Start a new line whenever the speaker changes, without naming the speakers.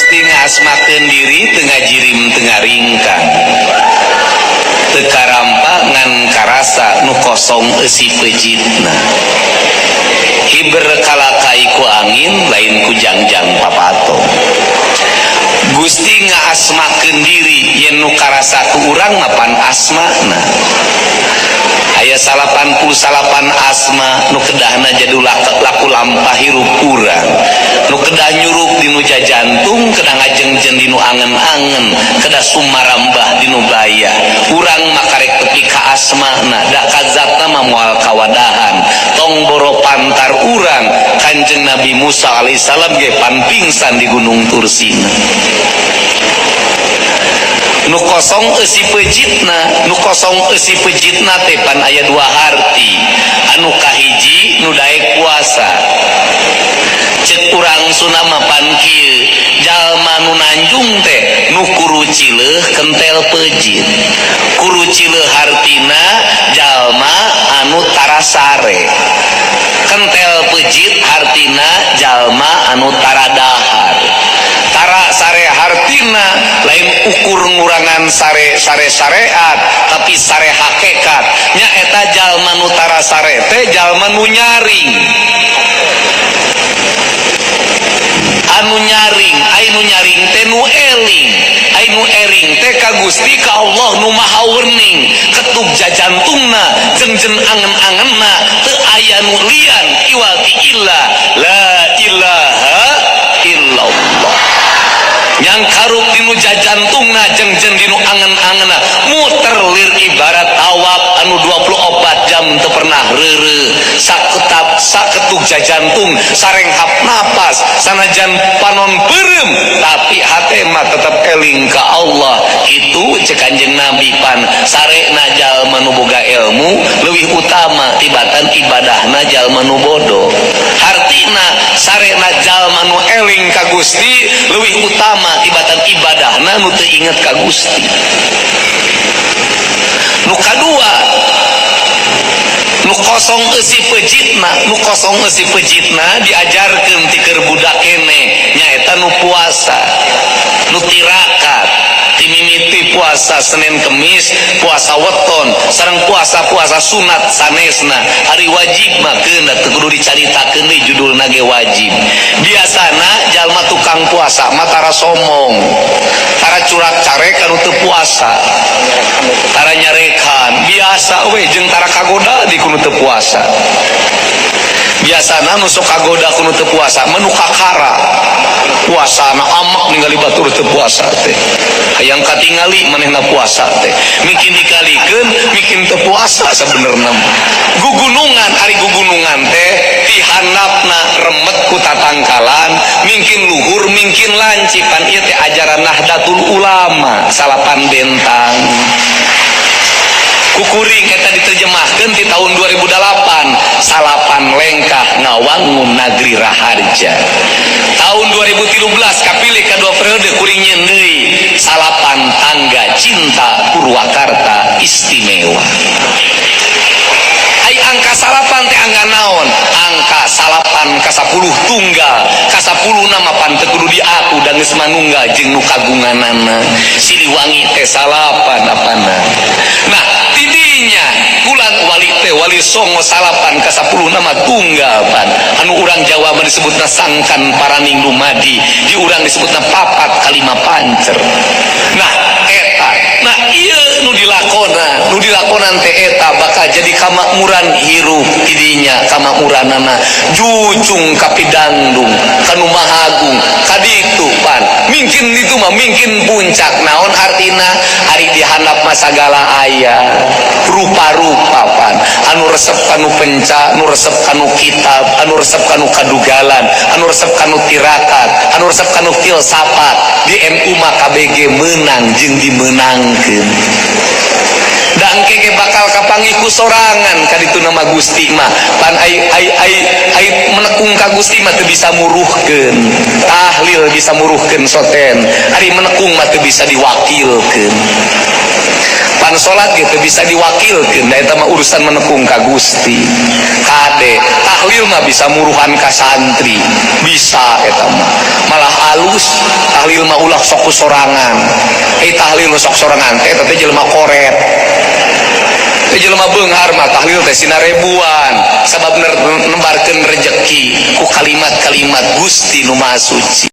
Gusti ngasmakeun diri teu ngajirim teu ngaringkang teu karampa ngan karasa nu kosong eusi peujitna hiber kalakai ku angin lain ku jangjang papato. Gusti ngaasmakeun diri yen nu karasa ku urang mapan asmana aya 88 asma nu kedahna jadu laku lampah hirup urang nu kedah nyurup dinu jajantung kedah ngajengjen dinu angen-angen kedah sumarambah dinu baya urang makarek tepi ka asmana da kazatna mah moal kawadahan tong boro pantar urang. Kanjeng Nabi Musa alaihissalam ge pan pingsan di Gunung Tursina. Nu kosong eusi peujitna, nu kosong eusi peujitna teh pan aya dua harti. Anu kahiji nu daek puasa. Cek urang Sunda mah pan kieu, jalma nu nanjung teh nu kurucileuh kentel peujit. Kurucileuh hartina jalma anu tara sare. Kentel peujit hartina jalma anu tara dahar. Tara sare hartina lain ukur ngurangan sare sare syariat tapi sare hakikat nya eta jalma nu tara sare teh jalma nu nyaring anu nyaring ai nu nyaring teh nu eling ai nu ering teh ka Gusti ka Allah nu maha wening ketuk jajantungna jengjen angen-angenna teu aya nu lian iwal ti illa la ilaha illallah. Yang karup dinu jajantungna jengjen dinu angen-angenna muter lir ibarat awap anu 24 jam teu pernah reureuh saketap saketuk jajantung sarenghap napas sanajan panon peureum tapi hate mah tetep eling ka Allah. Kitu ceuk Kanjeng Nabi pan sarena jalma nu boga ilmu leuwih utama tibatan ibadahna jalma nu bodoh. Hartina sarena jalma nu eling ka Gusti leuwih utama tibatan ibadahna nu teu inget ka Gusti. Nu kadua nu kosong eusi peujitna, nu kosong eusi peujitna diajarkeun ti keur budak keneh nyaeta nu puasa nu tirakat timimiti puasa Senin Kemis puasa weton sareng puasa-puasa sunat sanesna. Ari wajib mah keuna teu kudu dicaritakeun deui judulna ge wajib. Biasana jalma tukang puasa mah tara somong tara curak carek anu teu puasa tara nyarekan biasa we jeung tara kagoda di kudu teu puasa. Biasana nu sok kagoda kudu teu puasa mah nu kakara puasana amak ningali batur teu puasa teh hayang katingali manehna puasa teh mungkin dikalikeun mungkin teu puasa sabenerna. Gugunungan ari gugunungan teh dihandapna remet ku tatangkalan mungkin luhur mungkin lancip pan ieu teh ajaran Nahdlatul Ulama salapan bentang kukuring eta diterjemahkeun di tahun 2008 salapan lengkah ngawangun Nagri Raharja. Tahun 2013 kapilih kadua periode kuring nyeun deui salapan tangga cinta Purwakarta istimewa. Ai angka salapan teh angka naon? Angka salapan ka 10 tunggal ka 10 nama pan teu kudu diaku da geus manunggal jeung nu kagunganana. Siliwangi teh salapan apana. Nah tidinya bulan wali teh wali songo salapan ka 10 nama tunggal pan anu urang Jawa mah disebutna sangkan paraning dumadi di urang disebutna papat kalima pancer. Nah eta nah ieu nu dilakonan nu dilakonan teh eta bakal jadi kamakmuran hirup tidinya kamakmuranana jucung kapidangdung kanu mahagung kaditu pan mungkin itu mah mungkin puncak naon artina ari dihandap mah sagala aya rupa-rupa pan anu resep kanu penca anu resep kanu kitab anu resep kanu kadugalan anu resep kanu tirakat anu resep kanu filsafat di NU mah KBG menang jeung dimenangkeun. Da engke ge bakal kapanggih ku sorangan kaditu nama Gusti mah pan ai ai ai ai menekung ka Gusti mah teu bisa muruhkeun tahlil bisa muruhkeun soten ari menekung mah teu bisa diwakilkeun pan salat ge teu bisa diwakilkeun da eta mah urusan menekung ka Gusti. Kade tahlil mah bisa muruhan ka santri bisa eta mah malah alus tahlil. Tahlil mah ulah sok ku sorangan. Eh, tahlil nu sok sorangan teh teh jelema koret. Teh jelema beunghar mah tahlil teh sinarebuan, sabab nembarkeun rejeki ku kalimat-kalimat Gusti nu Maha Suci.